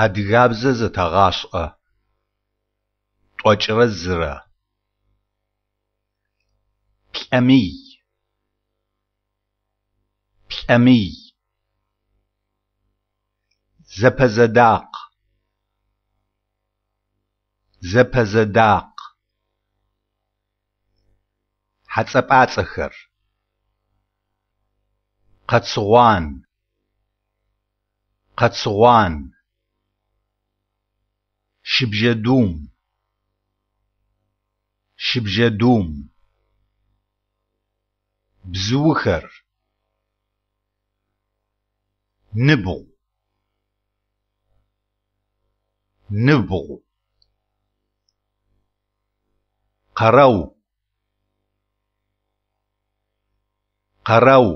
Адыгабзэ зэтэгъашӏэ. 51. Плӏэмый. Плӏэмый. Зэпэзэдакъ. Зэпэзэдакъ. Хьацӏэ-пӏацӏэхэр. Къэцыгъуан. Къэцыгъуан. Щыбжьэдум. Щыбжьэдум. Бзыухэр. Ныбгъу. Ныбгъу. Къэрэу. Къэрэу.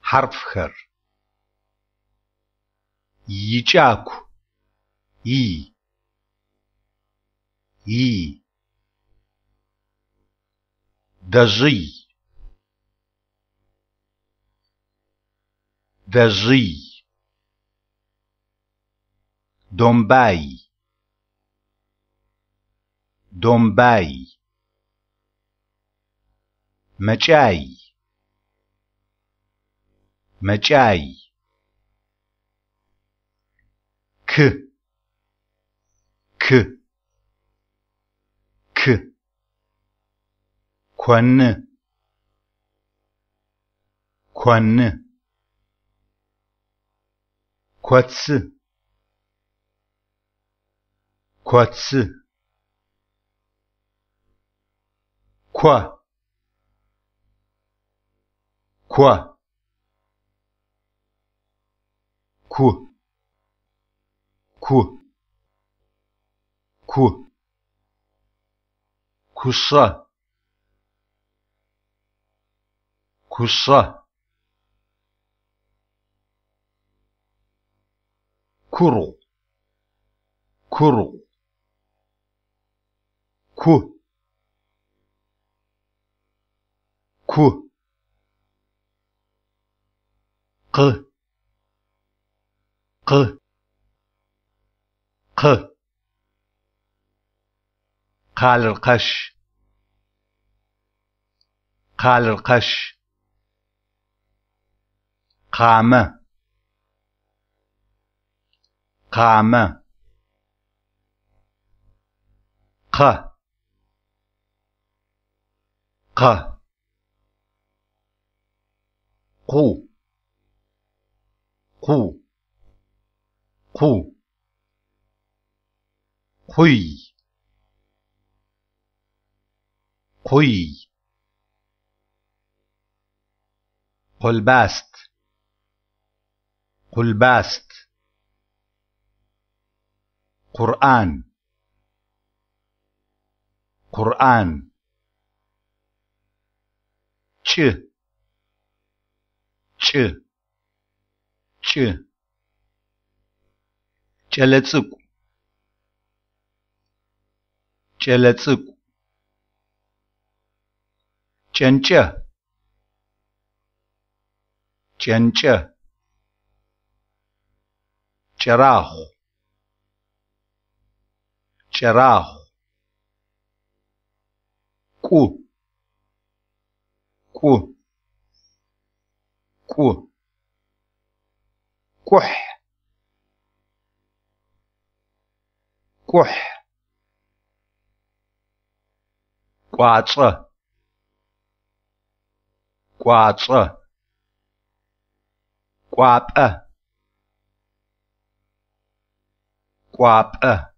Хьарыфхэр. Икӏаку. И. И. Дэжъый. Дэжъый. Домбай. Домбай. Мэкӏай. Мэкӏай. К. К. К. Коны. Коны. Коцы. Коцы. Ко. Ко. Ку. Ку. Ку. Кушъэ. Кушъэ. Кургъу. Кургъу. Ку. Ку. Къы. Къы. Къы. Къалыркъэщ. Къалыркъэщ. Къамэ. Къамэ. Къэ. Къэ. Къу. Къу. Къу. Къуй. Къуй. Къулбаст. Къулбаст. Къурӏан. Къурӏан. Кӏы. Кӏы. Кӏы. Кӏэлэцӏыкӏу. Кӏэлэцӏыкӏу. Кӏэнкӏэ. Кӏэнкӏэ. Кӏэрахъу. Кӏэрахъу. Кӏу. Кӏу. Кӏу. Кӏухь. Кӏухь. Кӏуачӏэ. Кӏуачӏэ. Кӏуапӏэ. Кӏуапӏэ.